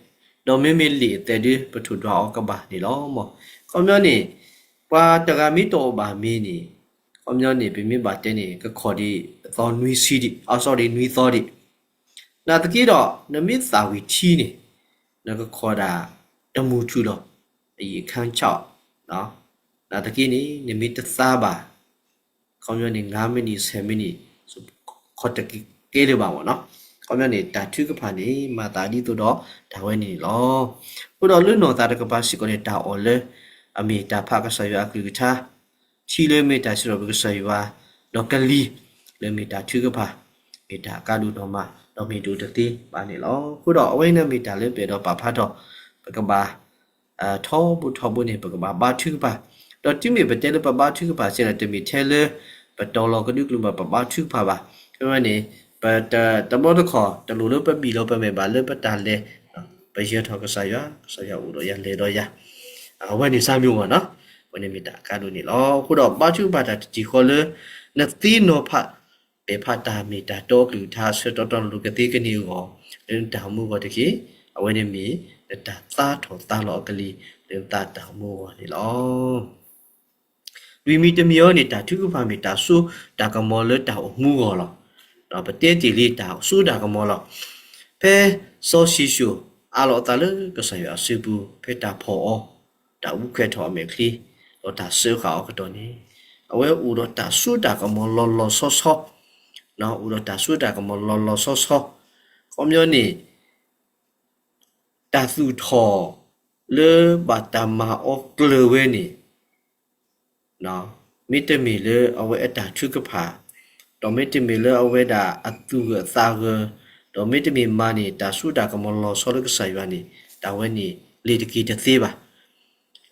ဒီးမ့မ့ၢ်လံာ်အသက်ဒုး ပထိၣ်ဒွးအီၤကဘၣ်န့ၣ်လီၤ. ခီပညီန့ၣ် ပှၤတဂၤမ့ၢ်တအီၣ်ဘၣ်မ့ၤန့ၣ် ခီပညီန့ၣ် ပမ့ၢ်ဘၣ်တဲန့ၣ် ကခီၣ်ဒံးအသီနွံဆံဒံး, အ sorry နွံသီဒံး နာ်သက့ဒီး နမ့ၢ်သၣ်ဝံၤထံန့ၣ် နကခီၣ်ဒၣ်တမုၢ်ထူၣ်လီၤ. အံၤအခန်းခြောက်, နာ်သက့န့ၣ် နမ့ၢ်တသါဘၣ် ခီပညီန့ၣ် ငါးမိနစ် ဆယ်မိနစ် ခီၣ်တကဲလၢၤဘၣ်မ့ၢ်နီၤ. ခီပညီန့ၣ် တၢ်ထုကဖၣ်န့ၣ် မၤသးဒ်သိးဒီးတၢ်ဝဲန့ၣ်န့ၣ်လီၤ. အဃိဒီးလၢနီၢ်သးတကပၤစ့ၢ်ကီးန့ၣ် တၢ်အီၣ်လၢအမ့ၢ်တၢ်ဖးကစၢ်ယွၤအကလုၢ်ကထါ ထံလၢမ့ၢ်တၢ်စံးထီၣ်ပတြၢၤကစၢ်ယွၤ, ဒီးကလံၤလၢမ့ၢ်တၢ်ထုကဖၣ်, မ့ၢ်တၢ်အကါဒိၣ်နီၢ်မး, ဒီးမ့ၢ်တအိၣ်တသ့ဘၣ်န့ၣ်လီၤ. အဃိဒီးအဝဲန့ၣ်မ့ၢ်တၢ်လၢပအဲၣ်ဒိးပာ်ဖျါထီၣ်, ပကဘၣ် ထီဘိထီဘိန့ၣ် ပကဘၣ်ဘါထုကဖၣ်, ဒီးတုၤမ့ၢ်ပတဲလၢပဘါထုကဖၣ်စ့ၢ်ကီး တမ့ၢ်ထဲလၢ ပတီၤလီၤကဒုကလုာ်ဘၣ်ပဘါထုကဖၣ်ဘၣ်. အဝဲန့ၣ် ပတဘျီတခီၣ် တလိၣ်လၢပဘံၣ်လီၤပမဲာ်ဘၣ်လၢပတၢ်လဲၤ, ပယၢၤထီၣ်ကစၢ်ယွၤ, ကစၢ်ယွၤအိၣ်ဒီးယၤလဲၤဒီးယၤ, အဝဲန့ၣ်စၢ်မ့ၢ်ဝဲနီၤ, အဝဲန့ၣ်မ့ၢ်တၢ်အကါဒိၣ်န့ၣ်လီၤ. အဃိဒီးဘါထုကဖၣ်တၢ်တထံၣ်ဃီလၢ နသ့နီၤဖး ပဲာ်ဖးတၢ်မ့ၢ်တၢ်တီအကလုၢ်ကထါ ဆၢတီတီလိၤလိၤကသ့ကန့ၢ်အဂီၢ် လၢနတၢ်အိၣ်မူအဂီၢ်တက့ၢ်. အဝဲန့ၣ်မ့ၢ် နတၢ်သါထီၣ်သါလီၤအကလံၤ လၢနသးတၢ်အိၣ်မူအဂီၢ်န့ၣ်လီၤ. လွံၢ်မံၤတမံၤအံၤန့ၣ် တၢ်ထုကဖၣ်မ့ၢ်တၢ်စိတၢ်ကမီၤလၢတၢ်အိၣ်မူအဂီၢ်လီၤ. ပတဲတ့ၢ်လံတၢ်စိတၢ်ကမီၤလီၤ. ဖဲစီၤၡံၣ်စိၣ်အးလီၤအသးလၢကစၢ်ယွၤအစုပူၤ ဖဲတၢ်ဖီၣ်အီၤ, တၢ်အူခွဲးထီၣ်အမဲာ်ချံ, ဒီးတၢ်စၢဃာ်အီၤကတီၢ်န့ၣ်, အဝဲအိၣ်ဒီးတၢ်စိတၢ်ကမီၤလီၤလီၤဆီဆီ, အိၣ်ဒီးတၢ်စိတၢ်ကမီၤလီၤလီၤဆီဆီ, ခီပညီန့ၣ် တၢ်သူၣ်ထီၣ်လၢဘၣ်တၢ်မၤအီၤကျၢၤဝဲန့ၣ် မ့တမ့ၢ်လၢအဝဲအတၢ်ထုကဖၣ်, ဒီးမ့တမ့ၢ်လၢအဝဲဒၣ်အသူၣ်ဂၢၢ်သးဂၢၢ်, ဒီးမ့တမ့ၢ်မၤန့ၢ်တၢ်စိတၢ်ကမီၤလီၤဆီလၢကစၢ်ယွၤန့ၣ် တၢ်ဝဲန့ၣ်လ့ၤတက့ၤတသ့ဘၣ်.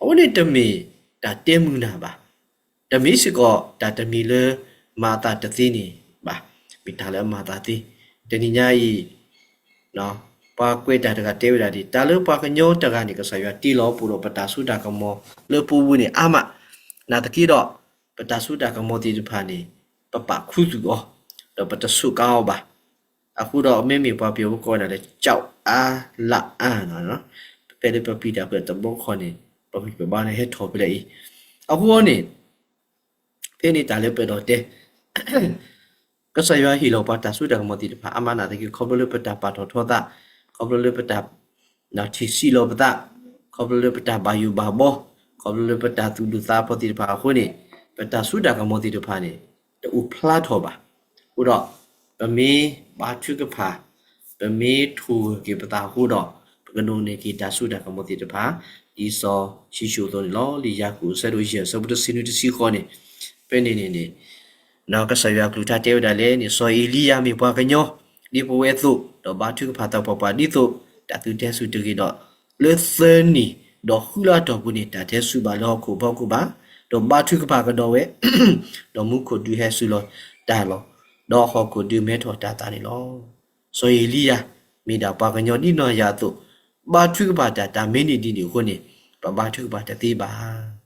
အဝဲန့ၣ်တမ့ၢ်တၢ်တဲမုာ်နၢ်ဘၣ်. တမ့ၢ်စ့ၢ်ကီး တၢ်တမံၤလၢမၤအသးတသ့န့ၣ်ဘၣ်, မ့ၢ်တၢ်လၢအမၤအသးသ့. တနံၤညါအံၤ ပှၤကွဲးတၢ်တဂၤတဲဝဲဒၣ်ဒ် တၢ်လၢပှၤကညီတဂၤန့ၣ် ကစၢ်ယွၤတ့လီၤပအိၣ်ဒီးပတၢ်စိတၢ်ကမီၤလၢပူၤဝဲန့ၣ်အါမး, နာ်သက့ဒီး ပတၢ်စိတၢ်ကမီၤသ့ၣ်တဖၣ်န့ၣ် ပပာ်ခူသူၣ်အီၤ, ဒီးပတဆိးကါအီၤဘၣ်. အဃိဒီးမ့မ့ၢ်ပှၤပယီၤဖိကိးဝဲဒၣ်လၢ ကြောက်အားလန့်အား နီၤ, ဖဲလၢပပျံၤတၢ်ဖဲတဘျီတခီၣ်န့ၣ် ပမ့ၢ်ပဘါန့ၣ်ဟဲထီၣ်ဖဲလဲၣ်အံၤ, အဃိန့ၣ် ဖဲန့ၣ်တၢ်လၢပအဲၣ်ဒိးတဲ ကစၢ်ယွၤဟ့ၣ်လီၤပှၤတၢ်စိတၢ်ကမီၤသ့ၣ်တဖၣ် အါမးနာ်သက့ ခီဖျိလၢပတၢ်ပာ်ထီၣ်ထီသး, ခီဖျိလၢပတၢ်ထံၣ်ဆံးလီၤပသး, ခီဖျိလၢပတၢ်ဘၣ်ယိၣ်ဘၣ်ဘီ, ခီဖျိလၢပတၢ်သူၣ်ဒိၣ်သးဖျိးသ့ၣ်တဖၣ်အဃိန့ၣ် ပတၢ်စိတၢ်ကမီၤသ့ၣ်တဖၣ်န့ၣ် တအိၣ်ဖျါထီၣ်ဘၣ်. အဃိဒီး ပမ့ၢ်ဘါထုကဖၣ်, ပမ့ၢ်ထိၣ်ဂၢၢ်က့ၤပသးအဃိဒီး ပကဒိးန့ၢ်က့ၤတၢ်စိတၢ်ကမီၤသ့ၣ်တဖၣ် ဒ်စီၤၡံၣ်စိၣ်အသိးန့ၣ်လီၤ. လံာ်ယၤကိာ်အဆၢဒိၣ်ယဲၢ် အဆၢဖိတဆံနွံတဆံဃိးန့ၣ် ဖဲန့ၣ်န့ၣ်န့ၣ် ကစၢ်ယွၤအကလုၢ်ကထါတဲဝဲဒၣ်လဲၣ်န့ၣ် စီၤအ့လံယၤမ့ၢ်ပှၤကညီ ဒ်ပဝဲအသိး, ဒီးဘါထုကဖၣ်သပှၢ်ပှၢ်ဒ်သိး တၢ်သုတဲဆူၣ်တဂ့ၤဒီး လၢသၢနံၣ် ဒီးဃုလၢအတီၢ်ပူၤန့ၣ် တၢ်တဟဲစူၤဘၣ်လၢဟီၣ်ခိၣ်ဖီခိၣ်ဘၣ်, ဒီးဘါထုကဖၣ်ကဒီးဝဲ, ဒီးမူခိၣ်ဒုးဟဲစူၤလီၤတၢ်လီၤ, ဒီးဟီၣ်ခိၣ်ဒုးမဲထီၣ်တၢ်သးန့ၣ်လီၤ. စီၤအ့လံယၤ မ့ၢ်ဒၣ်ပှၤကညီဒ်နီၢ်ယၤအသိး, ဘါထုကဖၣ်တၢ် တၢ်မ့ၢ်န့ၢ်ဒ်န့ၣ်အဃိန့ၣ်, ပဘါထုကဖၣ်တသ့ဘၣ်.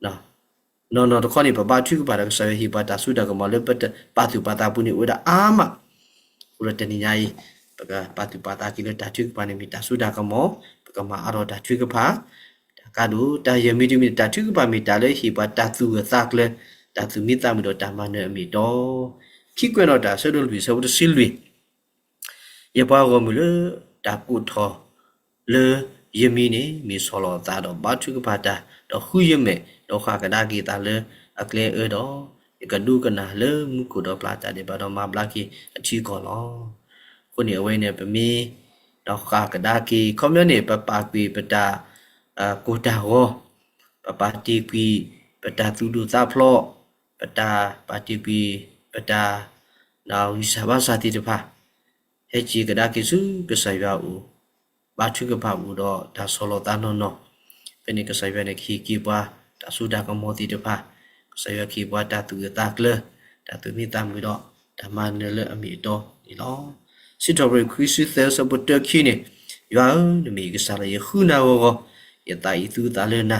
နီၢ်နီၢ်တခီန့ၣ် ပဘါထုကဖၣ်ဒီးကစၢ်ယွၤဟ့ၣ်ပှၤတၢ်စိတၢ်ကမီၤလၢပပာ်သူၣ်ပာ်သးပူၤန့ၣ် အိၣ်ဝဲဒၣ်အါမး. အဃိဒီးတနံၤညါအံၤ ပကပာ်သူၣ်ပာ်သးက့ၤလၢတၢ်ထုကဖၣ်န့ၣ် မ့ၢ်တၢ်စိတၢ်ကမီၤ, ပကမၤအါထီၣ်တၢ်ထုကဖၣ်, တၢ်ကါဒိၣ်တၢ်ယဲၢ်မံၤတမံၤန့ၣ် တၢ်ထုကဖၣ်မ့ၢ်တၢ်လၢဟ့ၣ်ပှၤတၢ်သူၣ်ဂၢၢ်သးကျၢၤ, တၢ်သူၣ်မံသးမုာ်ဒီးတၢ်မၤနၢၤအမ့ၢ်အတီ, ခံကွဲးနီၣ်တၢ်ဆၢဒိၣ်လွံၢ်ဆၢဖိတဆံလွံၢ် ယပှၤဂီၢ်မုၢ်လၢတၢ်ကိးထီၣ်လၢယမံၤန့ၣ် မ့ၢ်ဆီၣ်လီၤသးဒီးဘါထုကဖၣ်တၢ်, ဒီးဃုယမဲာ်, ဒီးဃၣ်ကဒါက့ၤသးလၢအကျဲအၢဒီး, ယကဒိကနၣ်လၢမူခိၣ်ဒီးပျၢ်တၢ်ဒဲးဘးဒီးမၤဘျါက့ၤအထံအကီၢ်လီၤ. အဃိန့ၣ် အဝဲန့ၣ်ပမ့ၢ်ဒီးဃၣ်ကဒါက့ၤ ခီပညီန့ၣ် ပပာ်ကွံာ်ပတၢ် ကိၢ်တၢ်ဂီၤ, ပပာ်တ့ၢ်ကွံာ်ပတၢ်သူၣ်ဒိၣ်သးဖျိး, ပတၢ်ပာ်တ့ၢ်ကွံာ်ပတၢ် ဂံၢ်စၢ်ဘါစၢ်သ့ၣ်တဖၣ်, ဟဲက့ၤကဒါက့ၤဆူကစၢ်ယွၤအအိၣ်, ဘါထုကဖၣ်အအိၣ်ဒီးတၢ်ဆီၣ်လီၤသးနီၢ်နီၢ်, ဖဲန့ၣ်ကစၢ်ယွၤန့ၣ်ကဟ့ၣ်က့ၤပှၤတၢ်စိတၢ်ကမီၤသ့ၣ်တဖၣ်, ကစၢ်ယွၤကဟ့ၣ်ပှၤတၢ်သူၣ်ဂၢၢ်သးကျၢၤ, တၢ်သူၣ်မံသးမုာ်ဒီးတၢ်မၤနၢၤလၢအမ့ၢ်အတီန့ၣ်လီၤ. စံးထီၣ်ပတြၢၤခွံဆံသၢဆၢဖိတၢခံန့ၣ်, ယွၤဧၢ, နမ့ၢ်ယကစၢ်လီၤ, ယဃုနၤဂီၤဂီၤ, ယသးအံၤသူသးလၢနၤ,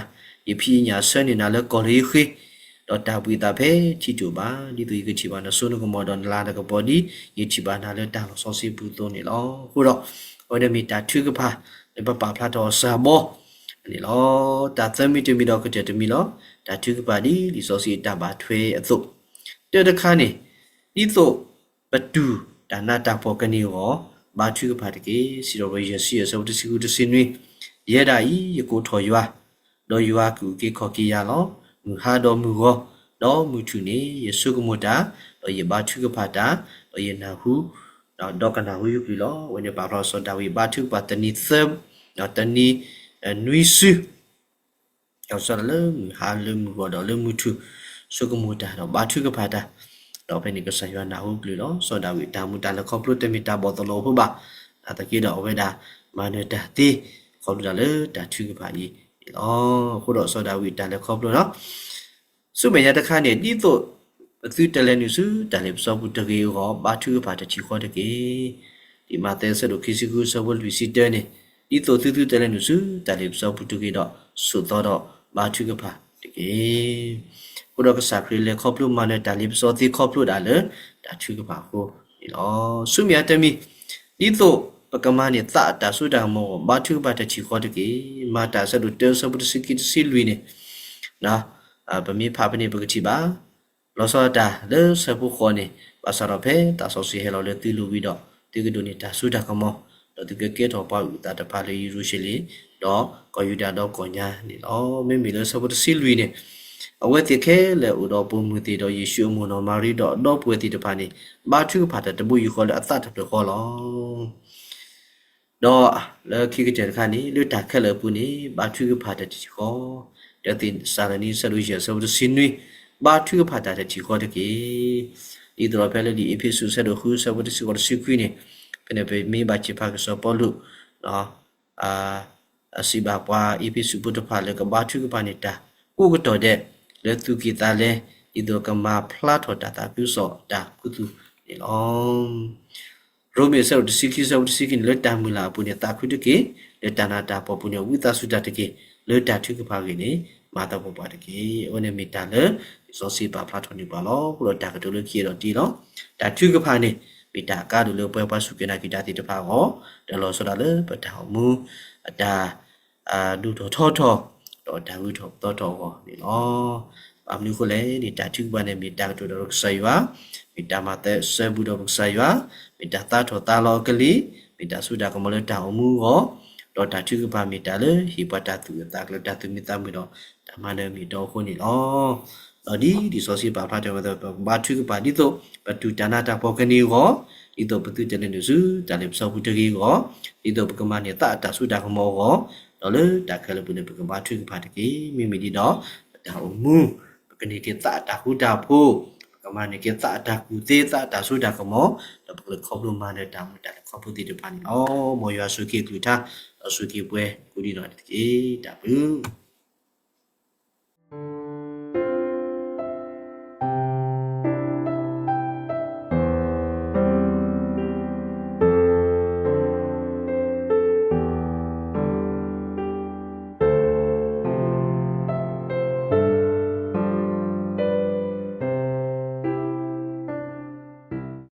ယဖံးယညၣ်ဆၢန့ၢ်နၤလၢကီၢ်လၢယဃ့, ဒီးတၢ်ဘှံးအသးဖဲထံတအိၣ်ဘၣ်, ဒ်သိးယကထံၣ်ဘၣ်နစိနကမီၤဒီးနလၤနကပီၤဒ် ယထံၣ်ဘၣ်နၤလၢတၢ်လီၢ်စီဆှံပူၤအသိးန့ၣ်လီၤ. အဃိဒီး အဝဲန့ၣ်မ့ၢ်တၢ်ထုကဖၣ်လၢပပာ်ဖျါထီၣ်အီၤစှၤဘီန့ၣ်လီၤ. တၢ်သၢမံၤတမံၤဒီးကတၢၢ်တမံၤလီၤ. တၢ်ထုကဖၣ်ဒ်လံာ်စီဆှံအတၢ်ဘၣ်ထွဲအသိး, တၢတခါန့ၣ်, ဒ်သိးပတူၢ်တၢ်နးတၢ်ဖှီၣ်ကန့ၢ်အဂီၢ်, ဘါထုကဖၣ်တက့ၢ်. စံးထီၣ်ပတြၢၤယဲၢ်ဆံယဲၢ်ဆၢဖိတဆံဃုတဆံနွံ, ယဲဒၣ်အံၤ ယကိးထီၣ်ယွၤ, ဒီးယွၤကအုၣ်က့ၤခီၣ်က့ၤယၤလီၤ. မုၢ်ဟါဒီးမုၢ်ဂီၤ, ဒီးမုၢ်ထူၣ်န့ၣ် ယဆိကမိၣ်တၢ်, ဒီးယဘါထုကဖၣ်တၢ်, ဒီးယနၢ်ဟူ, ဒီးကနၢ်ဟူယကလုၢ်လီၤ. အဝဲန့ၣ်ပာ်ဖျါစီၤဒၤဝံးဘါထုကဖၣ်တနံၤသၢ, ဒီးတနံၤနွံစု ဒီးစီၤဒၤလၢမုၢ်ဟါလၢမုၢ်ဂီၤဒီးလၢမုၢ်ထူၣ် ဆိကမိၣ်တၢ်ဒီးဘါထုကဖၣ်တၢ်, ဒီးဖဲန့ၣ်ကစၢ်ယွၤနၢ်ဟူကလုၢ်လီၤ. စီၤဒၤဝံးအတၢ်မူတၢ်လဲၤခီဖျိတမ့ၢ်တၢ်ဘီၣ်သလီၤဖိဘၣ်. နာ်သက့ဒီးအဝဲဒၣ်မၤနၢၤတၢ်သ့ ခီဖျိတၢ်လၢတၢ်ထုကဖၣ်အံၤန့ၣ်လီၤ. အဃိဒီးစီၤဒၤဝံးအတၢ်လဲၤခီဖျိလီၤ. ဆူမဲာ်ညါတခါန့ၣ် ဒ်သိးပသုတလဲၤနုာ်ဆူတၢ်လ့ပစီပူၤတဂ့ၤအဂီၢ် ဘါထုကဖၣ်တထံၣ်ဃီတက့ၢ်. ဒ်မးသဲဆၢဒိၣ်ခံဆံဃုဆၢဖိလွံၢ်ဆံတၢန့ၣ်, ဒ်သိးသုသုတလဲၤနုာ်ဆူတၢ်လ့ပစီပူၤတဂ့ၤဒီး ဆိးသီဒီးဘါထုကဖၣ်တက့ၢ်. အဃိဒီးကစၢ်ခရံာ်လဲၤခီဖျိမၤနၢၤတၢ်လ့ပစီသ့ခီဖျိဒၣ်လၢတၢ်ထုကဖၣ်အဃိန့ၣ်လီၤ. ဆူမဲာ်ညါတမံၤ, ဒ်သိးပကမၤန့ၢ်သးအတၢ်စိတၢ်ကမီၤအဂီၢ် ဘါထုကဖၣ်တထံၣ်ဃီတက့ၢ်. မၤတၢ်ဆၢဒိၣ်တၢဆၢဖိတဆံခံတဆံလွံၢ်န့ၣ် ပမ့ၢ်ဖးဖဲန့ၣ် ပကထံၣ်ဘၣ် လီၤဆီဒၣ်တၢ်လၢဆၢဖိဃိးန့ၣ်, ဘၣ်ဆၣ်ဒီးဖဲသးစီဆှံဟဲလီၤလၢသုလိၤဝံၤဒီး, သုကဒိးန့ၢ်တၢ်စိတၢ်ကမီၤ, ဒီးသုကကဲထီၣ်ပှၤအုၣ်သးတဖၣ်လၢယရူၤၡလ့ၣ်, ဒီးကီၢ်ယူဒၤဒီးကီၢ်ညါန့ၣ်လီၤ. မ့မ့ၢ်လၢဆၢဖိတဆံလွံၢ်န့ၣ်, အဝဲသ့ၣ်ခဲလၢာ်အိၣ်ဒီးပိာ်မုၣ်သ့ၣ်ဒီးယ့ၣ်ၡူးအမိၢ်နီၢ်မၤရံဒီးအဒီပုၢ်ဝဲၢ်သ့ၣ်တဖၣ်န့ၣ်, ဘါထုကဖၣ်တၢ်တဘိယူၢ်ဃီလၢအသးတဖျၢၣ်ဃီလီၤ. ဒီးလၢခံကတၢၢ်တခါန့ၣ်, လၢတၢ်ခဲလၢာ်အပူၤန့ၣ် ဘါထုကဖၣ်တၢ်တထံၣ်ဃီ, တၢသ့းစၤလနံ ဆၢဒိၣ်ယဲၢ် ဆၢဖိတဆံနွံ, ဘါထုကဖၣ်တၢ်တထံၣ်ဃီတက့ၢ်. ဒ်သိးဒီးဖဲလၢလံာ်အ့းဖ့းစူး ဆၢဒိၣ်ဃု ဆၢဖိတဆံဃိး တဆံခွံန့ၣ်, ဖဲန့ၣ်ပမ့ၢ်ဘၣ်စံးဖးက့ၤစီၤပီလူး စံးဘၣ်ပှၤအ့းဖ့းစူးဖိတဖၣ်လၢကဘါထုကဖၣ်န့ၢ်တၢ်ကိးကတီၢ်ဒဲး, လၢသူၣ်ကံၢ်သးလဲ, ဒ်သိးကမၤဖျါထီၣ်တၢ်သးခုကစီၣ်တၢ်ခူသူၣ်န့ၣ်လီၤ. ရိမ့ၤ ဆၢဒိၣ်တဆံခံ ဆၢဖိတဆံခံန့ၣ်, လၢတၢ်မုၢ်လၢ်အပူၤန့ၣ် သးခုတက့ၢ်, လၢတၢ်နးတၢ်ဖှီၣ်အပူၤန့ၣ် ဝံသးစူၤတၢ်တက့ၢ်, လၢတၢ်ထုကဖၣ်အဂ့ၢ်န့ၣ် မၤသပှၢ်ပှၢ်တက့ၢ်. အဝဲန့ၣ်မ့ၢ်တၢ်လၢလံာ်စီဆှံပာ်ဖျါထီၣ်န့ၢ်ပှၤလီၤ. အဃိဒီးတၢ်ကတိၤလၢခံအဲၣ်ဒိးတ့လီၤ. တၢ်ထုကဖၣ်န့ၣ် မ့ၢ်တၢ်ကါဒိၣ်လၢပှၤပှၤစူၢ်က့ၤနာ်က့ၤတၢ်သ့ၣ်တဖၣ်အဂီၢ်, ဒီးလီၤဆီဒၣ်လၢပတၢ်အိၣ်မူအတၢ် ဒိၣ်ထီၣ်ထီထီၣ်, ဒီးတၢ်ဂုၤထီၣ်ပသီထီၣ်အဂီၢ်န့ၣ်လီၤ. ဘၣ်မနုၤအဃိလဲၣ်န့ၣ်, တၢ်ထုကဖၣ်န့ၣ် မ့ၢ်တၢ်ကတိၤဒီးကစၢ်ယွၤ, မ့ၢ်တၢ်မၤသးစဲဘူးဒီးပကစၢ်ယွၤ, မ့ၢ်တၢ်သးထီၣ်သးလီၤအကလံၤ, မ့ၢ်တၢ်စိတၢ်ကမီၤလၢတၢ်အိၣ်မူအဂီၢ်, ဒီးတၢ်ထုကဖၣ်မ့ၢ်တၢ်လၢဟ့ၣ်ပှၤတၢ်သူၣ်အုးသးကျၢၤ, တၢ်သူၣ်မံသးမုာ်ဒီးတၢ်မၤနၢၤအမ့ၢ်အတီအဃိန့ၣ်လီၤ. ဒီးဒ်လံာ်စီဆှံပာ်ဖျါထီၣ်ဝဲအသိး, ပကဘါထုကဖၣ်ဒ်သိးပတူၢ်တၢ်နးတၢ်ဖှီၣ်ကန့ၢ်အဂီၢ်, ဒ်သိးပသုတလဲၤနုာ်ဆူတၢ်လ့ပစီပူၤတဂ့ၤအဂီၢ်, ဒ်သိးပကမၤန့ၢ်သးအတၢ်စိတၢ်ကမီၤအဂီၢ်, ဒီးလၢတၢ်ခဲလၢာ်အပူၤန့ၣ် ပကဘါထုကဖၣ်တက့ၢ်. မ့မ့ၢ်ဒ်ဒီး ပတၢ်အိၣ်မူ, ပကန့ၢ်က့ၤသးအတၢ်ဃူတၢ်ဖိး, ပက ပကမၤန့ၢ်က့ၤသးအတၢ်ကူၣ်သ့ သးအတၢ်စိတၢ်ကမီၤ, ဒီးပကလဲၤခီဖျိမၤနၢၤတၢ်မုာ်တၢ်လဲၤခီဖျိသ့ၣ်တဖၣ်န့ၣ်လီၤ. မ်ယွၤဆိၣ်ဂ့ၤအကလုၢ်ကထါ, ဒီးဆိၣ်ဂ့ၤပှၤကိးဒံးနီၢ်ဂၤဒဲးတက့ၢ်. တၢ်ဘျုး